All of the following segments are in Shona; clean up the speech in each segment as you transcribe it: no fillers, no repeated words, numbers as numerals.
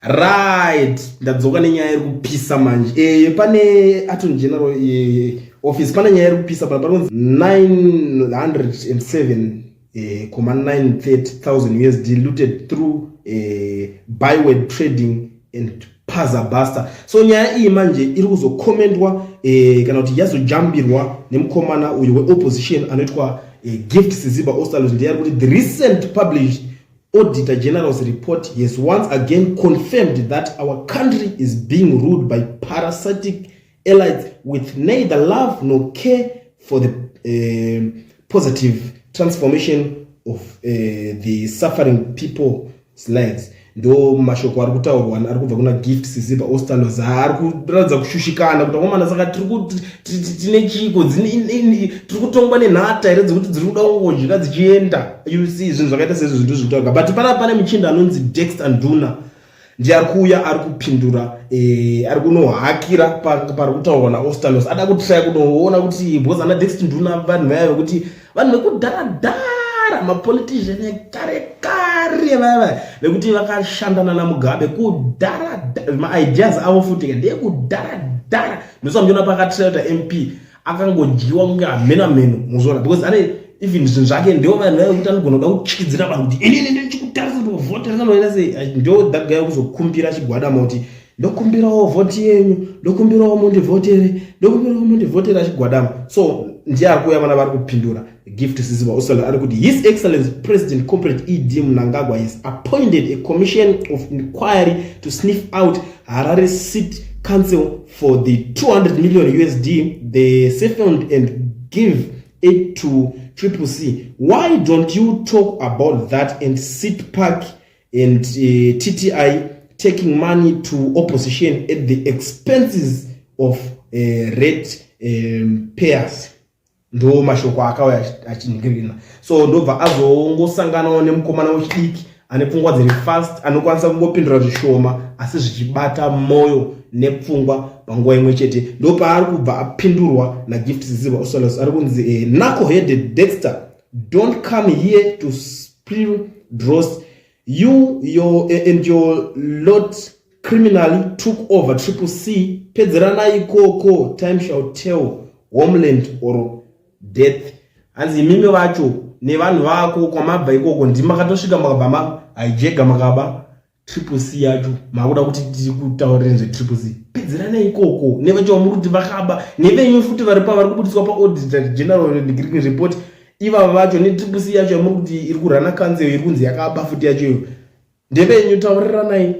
Right, ndadzoka nenyaya iri kupisa manje. Pane Attorney General office, pane nyaya iri kupisa pana panonzi 907 930,000 USD looted through byword trading and Paza Buster. So nyaya iyi manje iri kuzokomendwa kana kuti yazojambirwa nemukomana uyu weopposition anoitwa Gift Siziba Ostallos. Ndiye ari kuti the recent published Auditor General's report has once again confirmed that our country is being ruled by parasitic elites with neither love nor care for the positive transformation of the suffering people's lives. Ndo mashoko ari kutaurwa ari kubva kuna Gift Siziba Ostallos. Ari kuratidza kushushikana kuti akomana, saka tine chiko, tiri kutongwa nenhata here dzekuti dziri kuda kungodya dzichienda? You see, zvinhu zvakaita sezvo zvinhu zviri kutaurwa. But pana pane muchinda anonzi Dexter Nduna, ndiye ari kuuya, ari kupindura, ari kunohakira pari kutaurwa naOstallos. Ada kutraya kunoona kuti, because ana Dexter Nduna vanhu vaya vekuti vanhu vekudharadhara, mapolitician ekare kare vaya vaya vekuti vakashandana naMugabe kudhara. Maideas avo futi ndekudharadhara. Ndosa muchiona pakatraya kuita MP, akangodyiwa kunge hameno mheno muzviona, because ane even zvinhu zvake. Ndo vanhu vaya vekuti anogona kuda kutyidzira vanhu kuti inini ndichikutarisa kuti vhota ringanoita sei. Ndo that guy kuzokumbira achigwadama kuti ndokumbirawo vhoti yenyu, ndokumbirawo mundivhotere, ndokumbirawo mundivhotere, achigwadama. So ndiye ari kuuya, vana vari kupindura. Gift Siziba Ostallos ari kuti His Excellence President Comrade ED Mnangagwa has appointed a commission of inquiry to sniff out Harare City Council for the 200 million USD they siphoned and give it to Triple C. Why don't you talk about that and sit back and TTI taking money to opposition at the expenses of rate payers? Ndo mashoko akauya achinhingirina. So ndobva azongosanganawo nemukomana wechidiki ane pfungwa dziri fast, anokwanisa kungopindura zvishoma asi zvichibata mwoyo nepfungwa panguva imwe chete. Ndo paari kubva apindurwa naGift Siziba Ostallos. Ari kunzi knuckle-headed Dexter, don't come here to spill dross. You your and your lot criminally took over Triple C. Pedzeranai ikoko, time shall tell, homeland or death. Hanzi imimi vacho nevanhu vako kwamabva ikoko, ndimakatosvika makabva mahijega, makaba Triple C yacho. Makuda kuti tikutaurire zveTriple C? Pedzeranai ikoko nevacho vamuri kuti vakaba, nevenyu futi vari pavari kubudiswa paAuditor General report ivava vacho, neTriple C yacho yamuri kuti iri kurana council, iri kunzi yakaba futi yacho iyo ndevenyu. Tauriranai.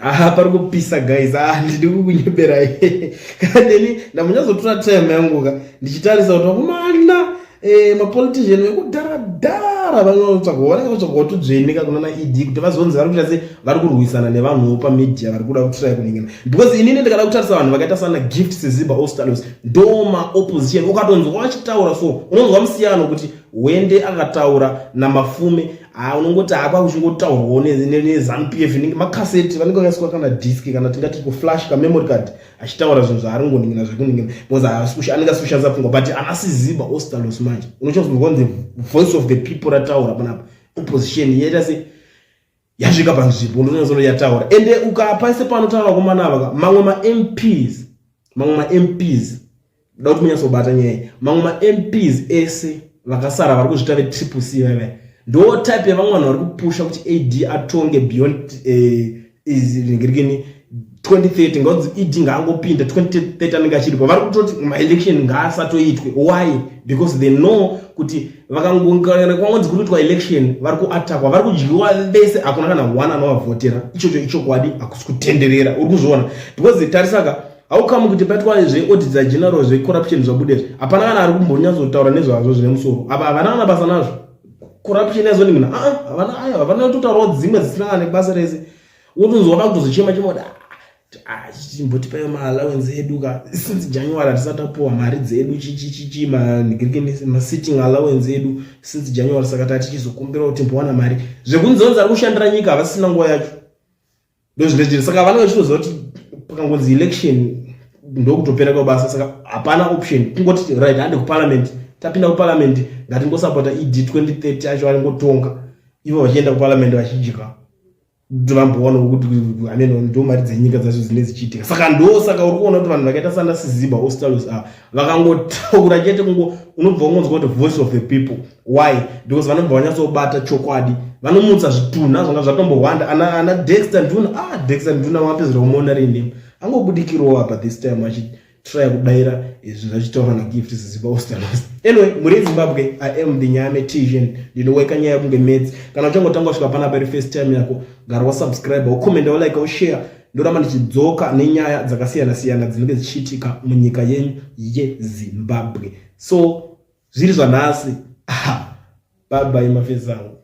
Aha, pari kupisa guys. Ah, ndidi kukunyeberai kana neni ndamunyazotora time yangu ka ndichitarisa kuti vakomana mapolitician vekudharadhara vanotsvagwa, vanenge vatsvagwa tudzvene ka kuna naED kuti vazonzi vari kuita se vari kurwisana nevanhuwo pamedia, vari kuda kutry kuningina. Because inini ndikada kutarisa vanhu vakaita sana Gift Siziba Ostallos, ndo maopposition. Ukatonzwa vachitaura so, unonzwa musiyano kuti Wende akataura naMafume, ha, unongoti hakwa kuchingotaurwawo neZANU PF inenge makaseti vanenge vakaiswa kana disk, kana tingati kuflash kamemory card, achitaura zvinhu zvaari ngoningina zvekuningina, because anenge asi kushandisa pfungwa. But ana Siziba Ostallos manje unochazonzwa kunzi voice of the people rataura panapa, opposition yaita se yasvika panzvimbo, unotonyatsoona yataura. Ende ukapaise panotaura vakomana ava, mamwe maMPs, mamwe maMPs, da kuti munyatsobata nyaya, mamwe maMPs ese vakasara vari kuzvita veTriple C vaiva ndo type yevamwe vanhu vari kupusha kuti ED atonge beyond ngirikini 2030. Ngaunzi ED ngaangopinda 2030, anenge achiripo. Vari kutoti maelection ngaasatoitwe. Why? Because they know kuti vakangonzi kuri kuitwa election, vari kuatakwa, vari kudyiwa vese, hakuna kana one anovavhotera. Ichocho ichokwadi, hakusi kutenderera, uri kuzviona. Because tarisaka, haukamu kuti paitwa zveAuditor General zvecorruption zvabuda izvi, hapana kana ari kumbonyatsotaura nezvazvo zvine musoro. Apa havana kana basa nazvo, corruption yazoningina aa havana aya, havana kutotaurawo dzimwe dzisina kana nebasa rese. Wotonzwa vakutozochema chema kuti ah, chimbotipai maallowance edu ka, since January hatisati tapuwa mari dzedu, chichichichi masitting allowance edu since January, saka tatichizokumbira kuti timbowana mari. Zvekunzonzi ari kushandira nyika, havasisina nguva yacho. Ndozvinoitira. Saka vanenge vachitoziva kuti pakangonzi election ndokutopera kwebasa. Saka hapana option, kungoti right, hande kuparliament. Tapinda kuparliament, ngatingosapota ED 2030 acho, aringotonga ivo vachienda kuparliament vachidya. Kuti vamboona kuti ameno ndo mari dzenyika dzacho dzinenge dzichiitika. Saka ndo saka uri kuona kuti vanhu vakaita sana Siziba Ostallos ava vakangotaura chete kungo unobva wangonzwa kuti voice of the people. Why? Because vanobva vanyatsobata chokwadi, vanomutsa zvitunha zvanga zvatombohwanda. Ana Dexter Nduna, ah, Dexter Nduna vapedzera kumuona rini angobudikirawo apa this time achitrya kudaira izvi zvachitaura naGift Siziba Ostallos. Anyway, mhuri yeZimbabwe, I am the Nyame Tision, ndinoweka nyaya kunge maths. Kana uchangotanga kusvika panapa iri first time yako, gara wasubscribe, ucomment, ulike, ushare. Ndoramba ndichidzoka nenyaya dzakasiyana siyana dzinenge dzichiitika munyika yenyu yeZimbabwe. So zviri zvanhasi, bye bye, mafesi angu.